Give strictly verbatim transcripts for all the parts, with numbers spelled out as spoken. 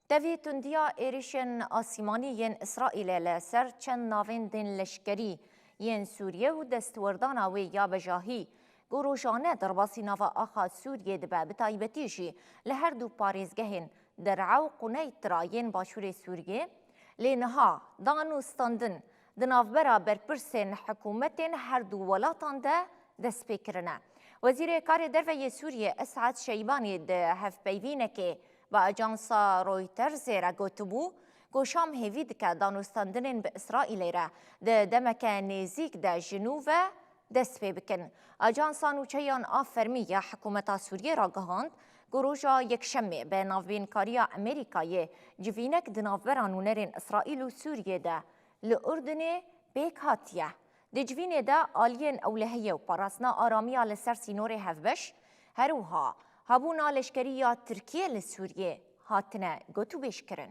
Tevî tundiya êrişên asîmanî yên Îsraîlê li ser çend navendên leşkerî yên Sûriyê û destwerdana wê ya bejahî, ku rojane derbasî nava axa Sûriyê dibe, bi taybetî jî li her du parêzgehên Der'a û Quneytra yên başûrê Sûriyê, lê niha dan û standin di navbera berpirsên hikûmetên her du welatan de dest pê kirine. Wezîrê Karê Derve yê Sûriyê Esad Şeybanî di hevpeyvînekê bi ajansa Reutersê re gotibû, ku Şam hêvî dike danûstandinên bi Îsraîlê re di demeke nêzîk de ji nû ve dest pê bikin. Ajansa nûçeyan a fermî ya hikûmeta Sûriyê ragihand, ku roja Yekşemê bi navbênkariya Amerîkayê civînek di navbera nûnerên Îsraîl û Sûriyê de li Urdunê pêk hatiye. Di civînê de aliyên ewlehiyê û parastina aramiya li ser sînorê hevbeş, her wiha hebûna leşkerî ya Tirkiyê li Sûriyê hatine gotûbêjkirin.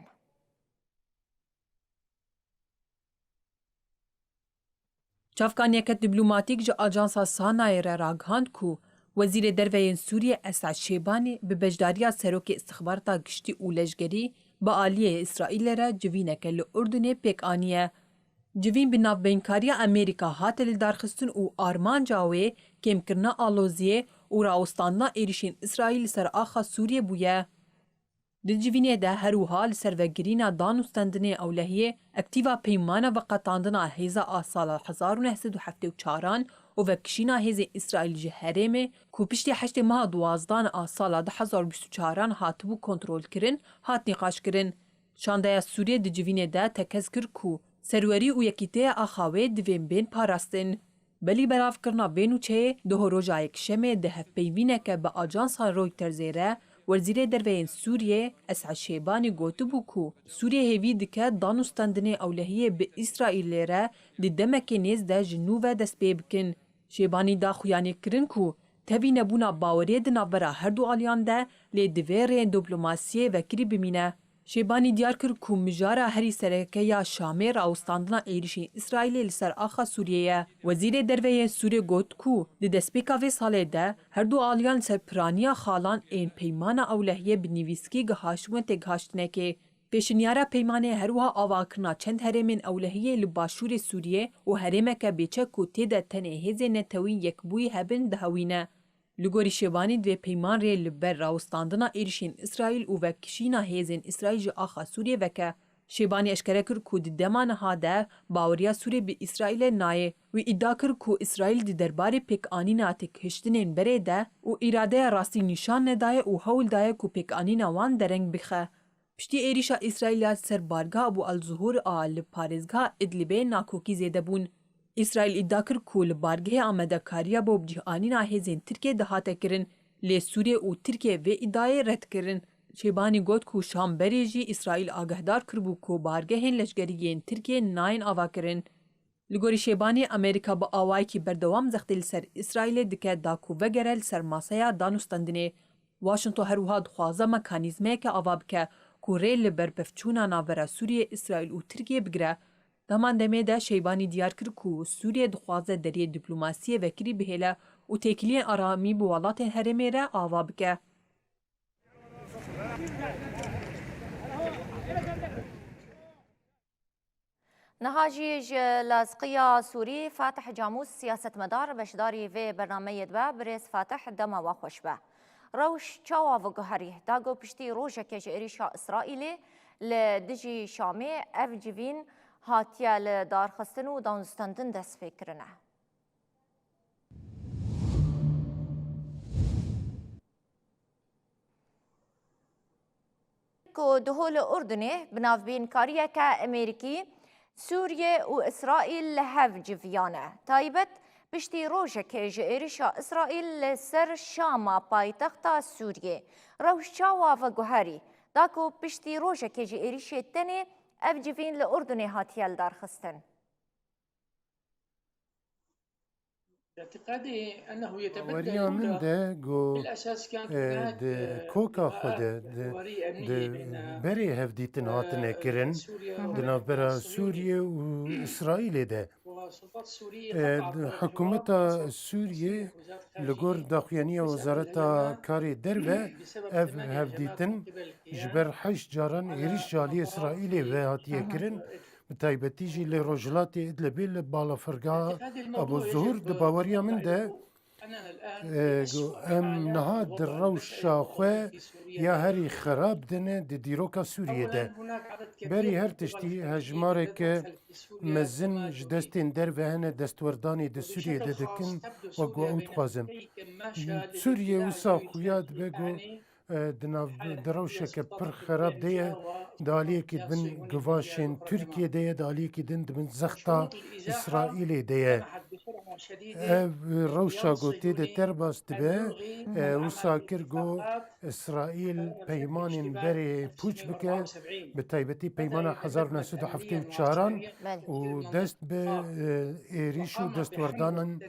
Çavkaniyeke dîplomatîk ji ajansa Sanayê re ragihand ku Wezîrê Derve yên Sûriyê Esad Şêbanî bi beşdariya Serokê Îstixbarata Giştî û Leşgerî bi aliyê Îsraîlê re civîneke li Urdunê pêk aniye. Civîn bi navbeynkariya Amerîka hate lidarxistin û armanca wê kêmkirina aloziyê û rawestandina êrişên Îsraîl li ser axa Sûriyê bûye. Di civînê de her wiha li ser vegirîna dan û stendinê ewlehiyê, ektîfa peymana veqetandina hêza a sala hezar û neh sed û heftê û çaran û vekişîna hêzên Îsraîl ji herêmê ku piştî heştê meha duwazdan a sala du hezar û bîst û çaran hatibû kontrolkirin, hat nîqaşkirin. Şandeya Sûriyê di civînê de tekez kir ku serwerî û yekîtiya axa wê divên bên parastin. Belî belavkirina vê nûçeyê, doho roja Yekşemê di hevpeyvîneke bi ajansa Reutersê re, Wezîrê Derve yên Sûriyê Esad Şêbanî gotibû ku Sûriyê hêvî dike dan û stendinê ewlehiyê bi Îsraîlê re di demekê nêz de ji nû ve dest pê bikin. Şêbanî da xuyanîkirin ku tevî nebûna baweriyê di navbera her du aliyan de, lê divê rêyên dîplomasiyê vekirî bimîne. Şêbanî diyar kir ku mijara herî sereke ya Şamê rawestandina êrişên Îsraîlê li ser axa Sûriyê ye. Wezîrê Derve yê Sûriyê got ku di destpêka vê salê de her du aliyan li ser piraniya xalan ên peymana ewlehiyê bi nivîskî gihaştibûne têgihiştinekê. Pêşinyara peymanê her wiha avakirina çend herêmên ewlehiyê li başûrê Sûriyê û herêmeke bêçek ku tê de tenê hêzên netewî yekbûyî hebin dihewîne. Li gorî Şêbanî divê peyman rê li ber rawestandina êrişên Îsraîl û vekişîna hêzên Îsraîl ji axa Sûriyê veke. Şêbanî eşkere kir ku di dema niha de baweriya Sûriyê bi Îsraîlê nayê. Wî îdia kir ku Îsraîl di derbarê pêkanîna têkihiştinên berê de û îradeya rastî nîşan nedaye û hewl daye ku pêkanîna wan dereng bixe. Piştî êrîşa Îsraîl ya ser bargeha Abu al-Zuhur a li parêzgeha Idlibê nakokî zêde bûn. Îsraîl îdia kir ku li bargehê amadekariya bo bicih anîna hêzên Tirkiyê dihate kirin, lê Sûriye û Tirkiye vê îdiayê red kirin. Şêbanî got ku Şam berê jî Îsraîl agehdar kiribû ku bargehên leşkerî yên Tirkiyê nayên avakirin. Li gorî Şêbanî, Amerîka bi awayekî berdewam zextê li ser Îsraîlê dike da ku vegere li ser maseya danûstendinê. Washington her wiha dixwaze mekanîzmeyeke ava bike ku rê li ber pevçûna navbera Sûriyê, Îsraîl û Tirkiyê bigire. Di heman demê de Şêbanî diyar kir ku Sûriye dixwaze deriyê dîplomasiyê vekirî bihêle û têkiliyên aramî bi welatên herêmê re ava bike. Niha jî ji Lazqiya Sûrî Fatih Camûs, siyasetmedar, beşdarî vê bernameyê dibe. Birêz Fatih, dema we xweş be. Rewş çawa veguherî, da ku piştî rojekê ji êrîşa Îsraîlê li dijî Şamê ev civîn hatiye li darxistin û danûstendin dest pê kirine? Ku diho li Urdunê bi navbînkariyeke Amerîkî, Sûriye û Îsraîl li hev civiyane. Taybet piştî rojekê ji êrişa Îsraîl li ser Şama paytexta Sûriyê. Rewş çawa veguherî, da ku piştî rojekê ji êrişê tenê ev civîn li Urdunê hatiye lidarxistin? Baweriya min de ku, e, di koka xwe de, di, di berê hevdîtin hatine kirin, di navbera Sûriye û Îsraîlê de. E, Hikûmeta Sûriyê li gor daxuyaniya Wezareta Karê Derve ev hevdîtin ji ber heşt caran êrîş ji alî Îsraîlê ve hatiye kirin, bi taybetî jî li rojhilatê Idlibê li balafirgeha Abu Zuhur. Di baweriya min de, e, em niha di rewşa xwe ya herî xerab de ne di dîroka Sûriyê de. Berî her tiştî hejmareke mezin ji destên derve hene destwerdanê di Sûriyê de dikin, wek ku ew dixwazin. Sûriye wisa xuya dibe ku, e, di nav, di rewşeke pir xerab de ye, di aliyekî di bin givaşên Tirkiyê de ye, di aliyekî din di bin zexta Îsraîlê de ye. Ev rewşa ku tê de derbas dibe, e, wisa kir ku Îsraîl peymanên berê pûç bike, bi taybetî peymana hezar û neh sed û heftê û çaran Belê. û dest bi, e, êrîş û destwerdanan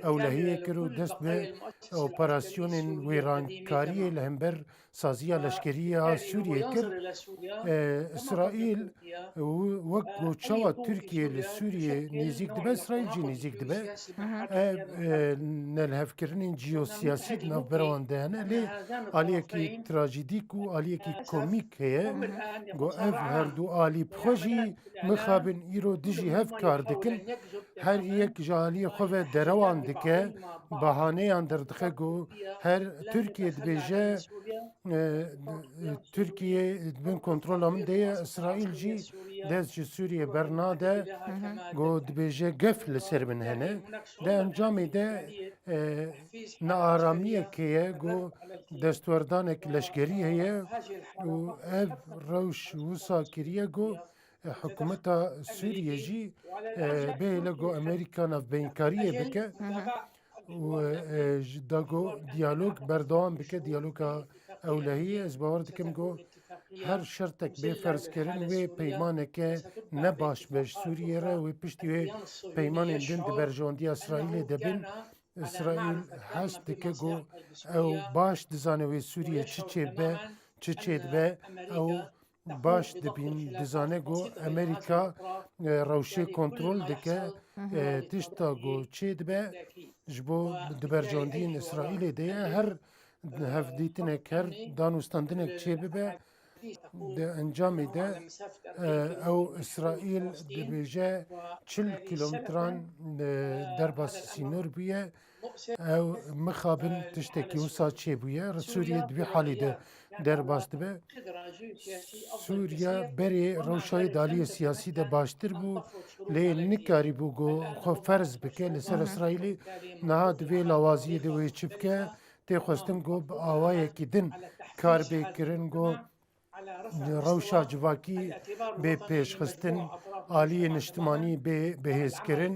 ewlehiyê kir û dest bi operasyonên wêrankariyê li hember saziya leşkerî ya Sûriyê kir. E, Îsraîl, û wek ku çawa Tirkiye li Sûriyê nêzîk dibe, Îsraîl jî nêzîk dibe. Ev, e, nelihevkirinên jiyosiyasî di navbera wan de hene, lê aliyekî trajîdîk û aliyekî komîk heye. Ku ev her du alî bi xwe jî mixabin îro dijî hev kar dikin. Her yek ji aliyê xwe ve derewan dike, bahaneyan derdixe ku her Tirkiye dibêje, e, Tirkiye di bin kontrola min de ye, Îsraîl jî dest ji Sûriyê bernade, ku dibêje gef li ser min hene. Di encamê de, e, nearamiyek heye, ku destwerdanek leşkerî heye û ev rewş wisa kiriye, ku, e, hikûmeta Sûriyê jî, e, bihêle ku Amerîka navbeyinkariyê bike û, e, ji da ku diyalog berdewam bike, diyaloga ewlehiyê. Ez bawer dikim ku her şertek bê ferzkirin wê peymaneke ne baş be ji Sûriyê re, wê piştî wê peymanên din di berjewendiya Îsraîlê de bin. Îsraîl hez dike ku ew baş dizane wê Sûriyê çi çêbe, çi çêdibe, ew baş dibîn, dizane ku Amerîka, e, rewşê kontrol dike, e, tişta ku çêdibe ji bo di berjewendiyên Îsraîlê de ye, her hevdîtinek, her danûstandinek çêbibe, di encamê de, e, ew Îsraîl dibêje çil kîlometran, e, derbasî sînor bûye. Ew mixabin tiştekî wisa çêbûye. Sûriye di vî halî de derbas dibe. Sûriye berê rewşa wê di aliyê siyasî de baştir bû, lê nikarîbû ku xwe ferz bike li ser Îsraîlê. Niha di vê lawaziyê de wê çi bike? Tê xwestin ku bi awayekî din kar bê kirin, ku rewşa civakî bê pêşxistin, aliyê niştimanî bê bihêzkirin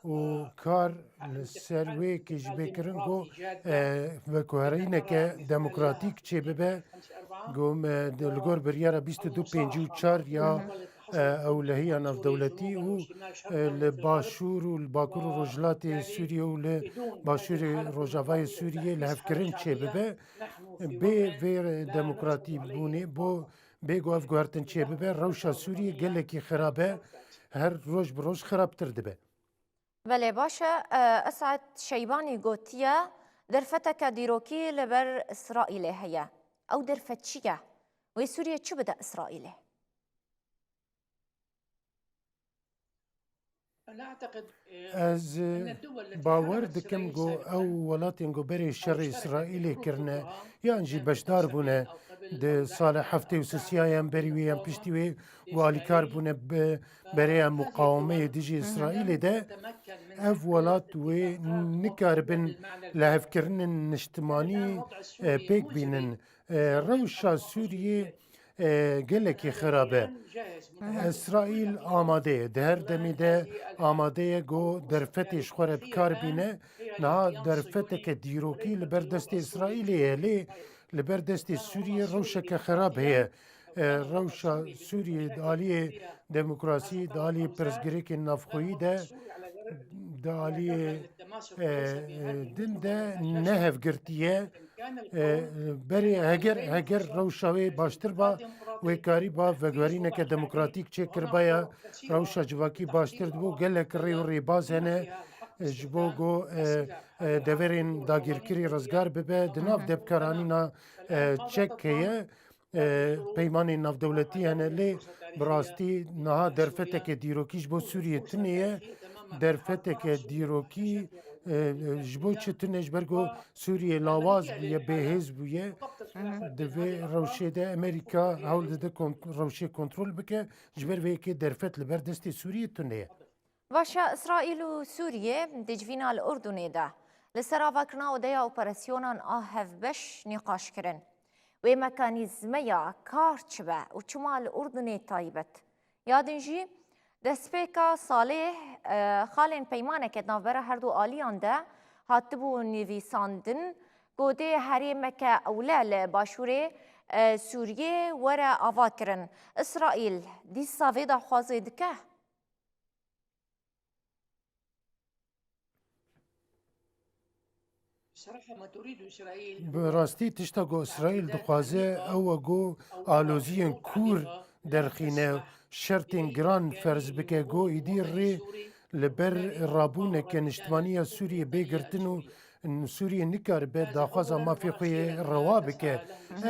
û kar li ser wê yekê jî bê kirin ku, e, veguherîneke demokratîk çêbibe. Ku me, li gor biryara bîst û du pêncî û çar ya, e, ewlehiya navdewletî û, e, li başûr û li bakur û rojhilatê Sûriyê û li başûrê rojavayê Sûriyê lihevkirin çêbibe. Bê vê demokratîbûnê, bo, bê ku ev guhertin çêbibe, rewşa Sûriyê gelekî xirab e, her roj bi roj xirabtir dibe. Belê, baş e. E, Esad Şeybanî gotiye, derfeteke dîrokî li ber Îsraîlê heye. Ew derfet çi ye? Wê Sûriyê çi bide Îsraîlê? Ez, e, bawer dikim ku ew welatên ku berê şerê Îsraîlê kirine yan jî beşdar bûne di sala heftê û sisiya yan berî wê yan piştî wê ku alîkar bûne bi bereya muqawemeyê dijî Îsraîlê de, ev welat wê nikaribin lihevkirinên niştimanî, e, pêk bînin. E, rewşa Sûriyê, e, gelekî xirab e. Îsraîl amade ye. Di her demê de amade ye ku derfetê ji xwe re bi kar bîne. Niha derfeteke dîrokî li ber destê Îsraîlê ye. Lê li ber destê Sûriyê rewşeke xirab heye. E, rewşa Sûriyê di aliyê demokrasî, di aliyê pirsgirêkên navxweyî de, di aliyê, e, e, din de ne hevgirtî ye. E, berê heger, heger rewşa wê baştir ba, wê karîba veguherîneke demokratîk çêkiribaya, rewşa civakî baştir dibû. Gelek rê û rêbaz hene, e, ji bo ku, e, e, deverên dagîrkirî rizgar bibe. Di nav depkaranîna, e, çek heye. E, peymanên navdewletî hene, lê bi rastî niha derfeteke dîrokî ji bo Sûriyê tune ye. Derfeteke dîrokî, e, e, ji bo çi tune? Ji ber ku Sûriye lawaz bûye, bêhêz bûye. Di vê rewşê de Amerîka hewl dide kont-, rewşê kontrol bike, ji ber vê yekê derfet li ber destê Sûriyê tune ye. Baş e, Îsraîl û Sûriye di civîna li Urdunê de li ser avakirina odeya operasyonan a hevbeş nîqaş kirin. Wê mekanîzmeya kar çi be û çima li Urdunê taybet? Ya din jî, destpêka salê, e, xalên peymaneke di navbera her du aliyan de hatibû nivîsandin, ku dê herêmeke ewle li başûrê, e, Sûriyê were avakirin. Îsraîl dîsa vê daxwazê dike? Bi rastî tişta ku Îsraîl dixwaze ew e ku aloziyên kûr derxîne, şertên giran ferz bike ku êdî rê li ber rabûneke niştimanî ya Sûriyê bê girtin û Sûriye nikaribe daxwaza mafê xwe yê rewa bike.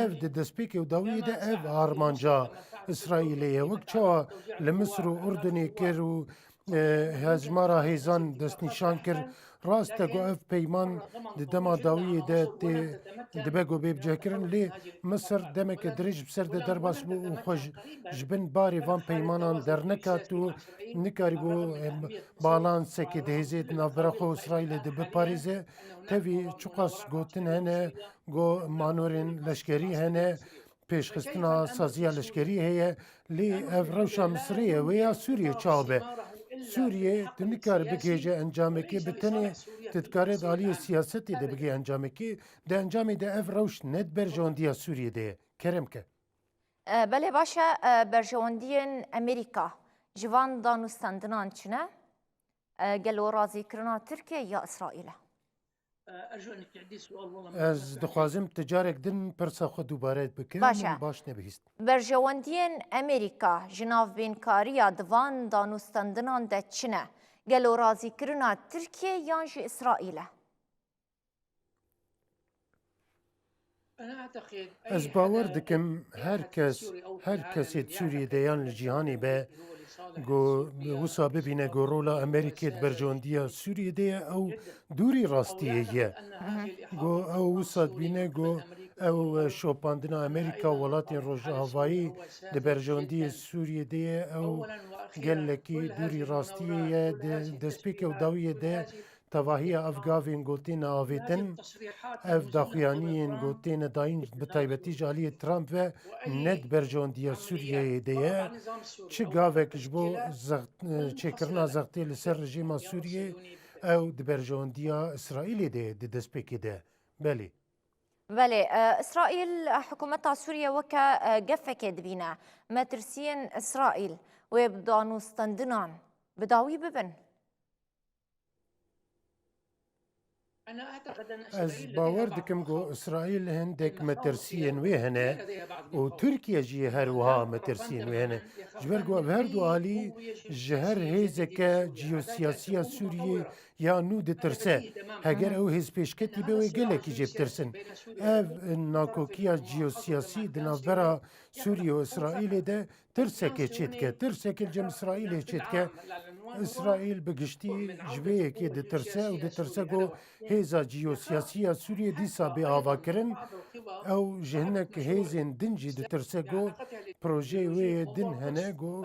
Ev di destpêkê û dawiyê de ev armanca Îsraîlê ye. Wek çawa li Misir û Urdunê kir û e, hejmara hêzan destnîşan kir. Rast e ku ev peyman di dema dawiyê de tê dibe ku bê bicihkirin, lê Misir demeke dirêj bi ser de derbas bû û xwe ji, ji bin barê van peymanan dernekat û nikarîbû, e, balansekê di hêzê di navbera xwe û Îsraîlê de biparêze. Tevî çiqas gotin hene, ku manorên leşkerî hene, pêşxistina saziya leşkerî heye, lê ev rewşa Misirê ye, wê ya Sûriyê çawa be? Sûriyê tu nikare bigihêje encamekê, bi tenê tu dikare di aliyê siyasetê de bigihê encamekê, di encamê de ev rewş ne di berjewendiya Sûriyê de ye. Kerem ke. E, belê baş e, e, berjewendiyên Amerîka ji van danûstandinan çi ne? E, gelo razîkirina Tirkiye ya Îsraîl e? Ez dixwazim tu carek din pirsa xwe dubare bikim, Baş e. Min baş nebihîst. Berjewendiyên Amerîka ji navbênkariya di van danûstandinan de çi ne? Gelo razîkirina Tirkiye yan jî Îsraîl e? Ez bawer dikim her kes, her kesê di Sûriyê de yan li cîhanê be, ku wisa bibîne ku rola Amerîkê di berjewendiya Sûriyê de ye, ew dûrî rastiyê ye. Ku ew wisa dibîne ku ew şopandina Amerîka û welatên Rojavayî di berjewendiyê Sûriyê de ye, ew gelekî dûrî rastiyê ye. Di destpêkê û dawiyê de tevahiya ev gavên ku têne avêtin, ev daxuyaniyên ku têne dayîn, bi taybetî ji aliyê Trump ve ne di berjewendiya Sûriyeyê de ye. Çi gavek ji bo zext-, çêkirina zextê li ser rejîma Sûriyê, ew di berjewendiya Îsraîlê de ye di destpêkê de. Belê. Belê, e, Îsraîl, e, hikûmeta Sûriyê weke, e, gefekê dibîne. Metirsiyên Îsraîl wê bi danûstandinan bi dawî bibin? Ez bawer dikim ku Îsraîl hindek metirsiyên wê hene û Tirkiye jî her wiha metirsiyên wê hene. Ji ber ku ev her du alî ji her hêzeke ciyosiyasiya Sûriyê ya nû ditirse. Heger ew hêz pêşketî be, wê gelekî jê bitirsin. Ev nakokiya ciyosiyasî di navbera Sûriye û Îsraîlê de tirsekê çêdike. Tirsekê li cem Îsraîlê çêdike. Îsraîl bi giştî ji vê yekê ditirse û ditirse ku hêza ciyosiyasî ya Sûriyê dîsa bê avakirin. Ew ji hinek hêzên din jî ditirse ku projeyê wê yê din hene ku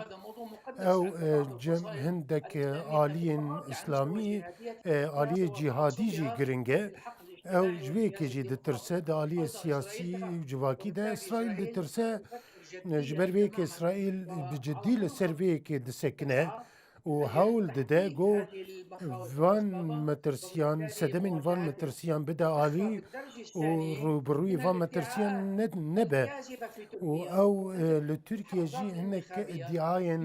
ew, e, cem hindek, e, aliyên îslamî, e, aliyê cîhadî jî giring e. Ew ji vê yekê jî ditirse, di aliyê siyasî û civakî de Îsraîl ditirse, ji ber vê yekê Îsraîl bi cidî li ser vê yekê disekine. û hewl dide ku van metirsiyan, sedemên van metirsiyan bide alî û rûbirûyê van metirsiyan ne-, nebe. Û ew, e, li Tirkiye jî hinek îdiayên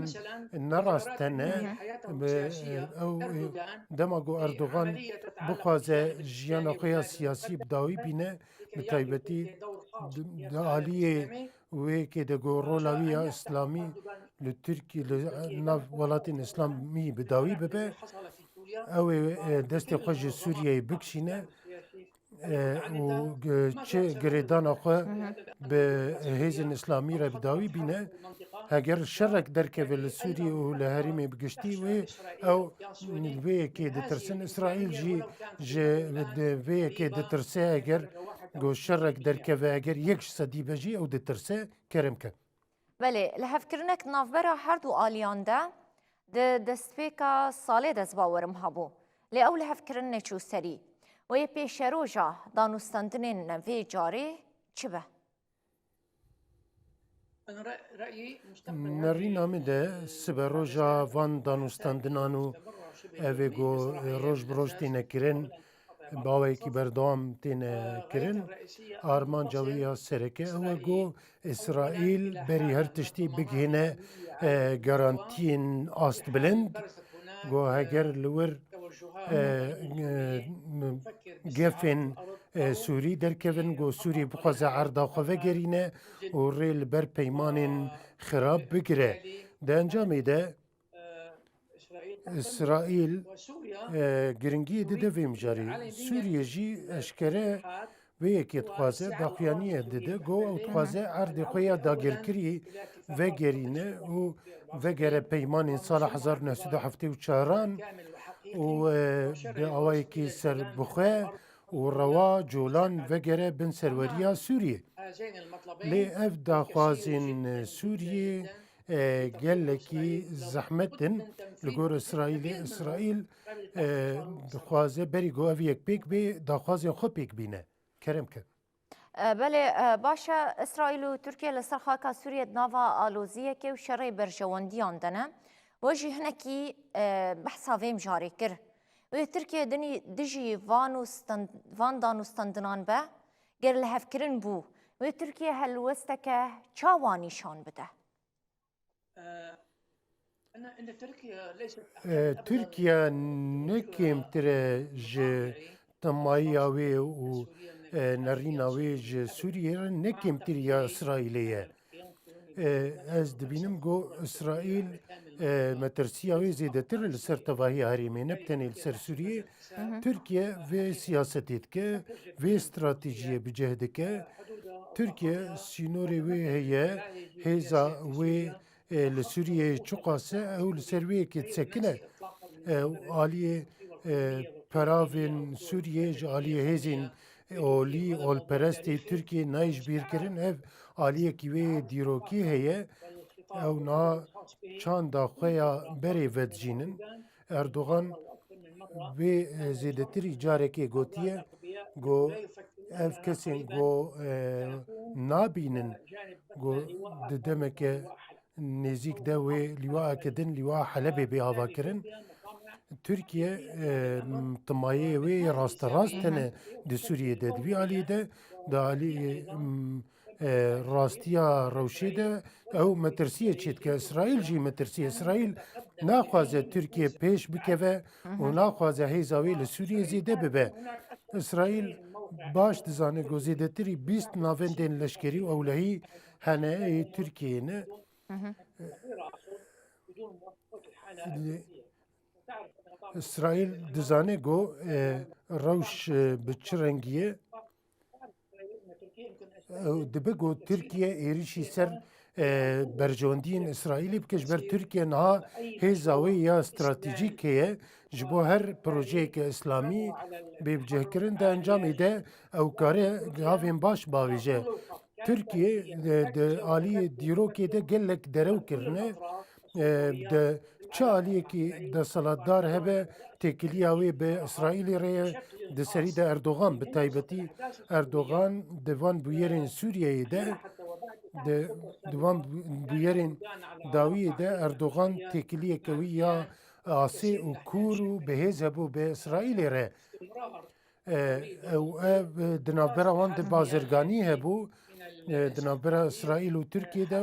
nerast hene. Bi, e, ew, e, dema ku Erdogan bixwaze jiyana xwe ya siyasî bi dawî bîne, bi taybetî di, di aliyê wê yekê de ku rola wî ya îslamî li Tirkiye, li nav welatên îslamî bi dawî bibe, ew ê, e, destê xwe ji Sûriyeyê bikişîne, e, û gi-, çi girêdana xwe bi hêzên îslamî re bi dawî bîne. Heger şerek derkeve li Sûriyê û li herêmê bi giştî wê, ew li vê yekê ditirsin. Îsraîl jî ji vê yekê ditirse, eger ku şerek derkeve, eger yek ji sedî be jî ew ditirse. Kerem ke. Belê, lihevkirinek di navbera her du aliyan de di destpêka salê de, ez bawerim, hebû. Lê ew lihevkirin neçû serî. Wê pêşeroja danûstendinên vê carê çi be? Nerîna min de siberoja van danûstendinan û ev ê ku roj bi roj têne kirin, bi awayekî berdewam têne kirin. Armanca wê ya sereke ew e ku Îsraîl berî her tiştî bigihîne, e, garantiyên astbilind, ku heger li wir, e, e, gefên, e, Sûrî derkevin, ku Sûrî bixwaze erda xwe vegerîne û rê li ber peymanên xirab bigire. Di encamê de Îsraîl, e, giringiyê dide vê mijarê. Sûriye jî eşkere vê yekê dixwaze, daxuyaniye dide, ku ew dixwaze erdê xwe ya dagirkirî vegerîne û vegere peymanên sala hezar neh sed û heftê û çaran û, e, bi awayekî serbixwe û rewa colan vegere bin serweriya Sûriyê. Lê ev daxwazên Sûriyê, e, gelekî zehmet in li gor Îsraîlê. Îsraîl, e, dixwaze berî ku ev yek pêk bê, daxwazên xwe pêk bîne. Kerem ke. E, belê, e, baş e, Îsraîl û Tirkiye li ser xaka Sûriye di nava aloziyekê û şerê berjewendiyan de ne. We jî hinekî, e, behsa vê mijarê kir. Wê Tirkiye dinî dijî van û stand-, van dan û standinan be, ger lihevkirin bû, wê Tirkiye helwesteke çawa nîşan bide? E, Tirkiye ne kêmtir e ji temayiya wê û, e, nerîna wê ji Sûriyê re ne kêmtir ya Îsraîlê ye. E, ez dibînim ku Îsraîl, e, metirsiya wê zêdetir li ser tevahiya herêmê, ne bi tenê li ser Sûriyê. Tirkiye vê siyasetê dike, vê stratejiyê bi cih dike. Tirkiye sînorê wê heye, hêza wê, e, li Sûriyeyê çiqas e, ew li ser wê yekê disekine. E, aliyê, e, peravên Sûriyê ji aliyê hêzên olî, olperestê Tirkiyê nayê ji bîr kirin. Ev aliyekî wê yê dîrokî heye. Ew niha çanda xwe ya berê vedijînin. Erdogan vê, e, zêdetirî carekê gotiye, got, ev kesên ku, e, nabînin, got, di demeke nêzîk de wê lîwaeke din, lîwaya Helebê bê avakirin. Tirkiye, e, timayê wê rasterast hene di Sûriyê de, di vî alî de, di alî, e, rastiya rewşê de ew metirsiyê çêdike. Îsraîl jî metirsiyê. Îsraîl naxwaze Tirkiye pêş bikeve û naxwaze hêza wê li Sûriyê zêde bibe. Îsraîl baş dizane ku zêdetirî bîst navendên leşkerî û ewlehî hene ê Tirkiyeyê ne. Îsraîl dizane ku, e, rewş, e, bi çi rengî ye. Ew dibe ku Tirkiye êrişî ser, e, berjewendiyên Îsraîlê bike, ji ber Tirkiye niha hêza wê ya stratejîk heye, ji bo her projeyeke îslamî bê bicihkirin, di encamê de ew kare gavên baş bavêje. Tirkiye, e, di aliyê dîrokê de gelek derew kirine. E, di çi aliyekî desthilatdar hebe, têkiliya wê bi Îsraîlê re ye, di serî de Erdogan, bi taybetî Erdogan di van bûyerên Sûriyeyê de, di, di van bû-, bûyerên dawiyê de Erdogan têkiliyeke wî ya asê û kûr û bihêz hebû bi Îsraîlê re. E, ew, ev, e, di navbera wan de bazirganî hebû, e, di navbera Îsraîl û Tirkiyê de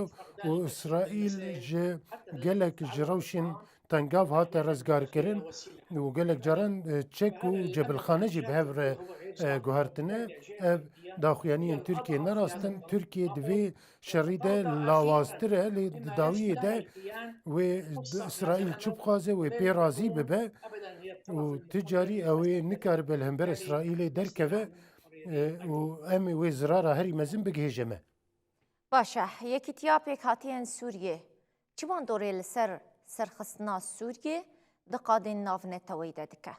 û Îsraîl ji gelek ji rewşên tengav hate rezgarkirin û gelek caran, e, çek û cebilxane jî bi hev re, e, guhertine. Ev daxuyaniyên Tirkiyê ne rast in. Tirkiye di vê şerî de lawaztir e, lê di dawiyê de wê Îsraîl çi bixwaze, wê pê razî bibe û ti carî ew ê nikaribe li hember Îsraîlê derkeve, e, û em ê wê zirara herî mezin bigihêje me. Baş e, Yekîtiya Pêkhateyên Sûriyê çi bandorê li ser serxistina Sûriyê di qadên navneteweyî de dike?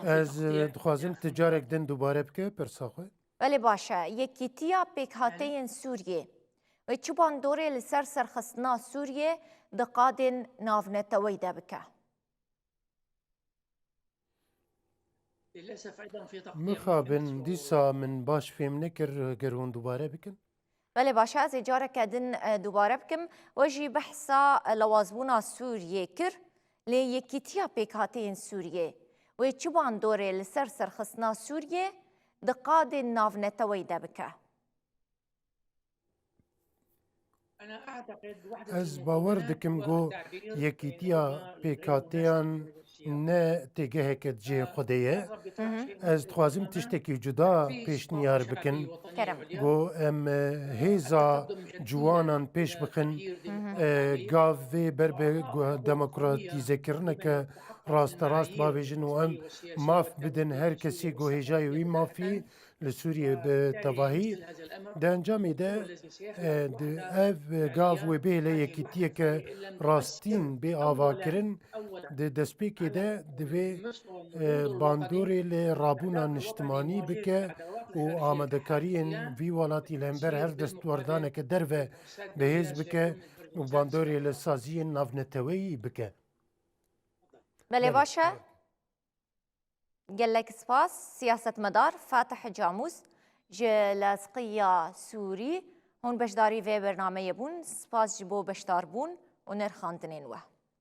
Ez, e, dixwazim ti carek din dubare bike pirsa xwe. Belê baş e. Yekîtiya Pêkhateyên Sûriyê wê çi bandorê li ser serxistina Sûriyê di qadên navneteweyî de bike? Mixabin, dîsa min baş fêm nekir, ger hûn dubare bikin. Belê baş e, ez ê careke din, e, dubare bikim. We jî behsa, e, lawazbûna Sûriyê kir, lê Yekîtiya Pêkhateyên Sûriyê wê çi bandorê li ser serxistina Sûriyê di qadên navneteweyî de bike? Ez bawer dikim ku Yekîtiya Pêkhateyan ne têgeheke cihê xwe de ye. Ez dixwazim tiştekî cuda pêşniyar bikin. Kerem. Ku em, e, hêza ciwanan pêş bixin, e, gav vê ber bi gu-, demokratîzekirineke rasterast bavêjin û em maf bidin her kesî ku hêjayê wî mafî li Sûriyê bi tevahî. Di encamê de, e, di ev gav wê bihêle yekîtiyeke rastîn bê avakirin. Di destpêkê de divê, e, bandorê li rabûna niştimanî bike û amadekariyên vî welatî li hember her destwerdaneke derve bihêz bike û bandorê li saziyên navneteweyî bike. Belê, baş e. Gelek spas, siyasetmedar Fatih Camûs ji Lazqiya Sûrî. Hûn beşdarî vê bernameyê bûn. Spas ji bo beşdarbûn û nirxandinên we.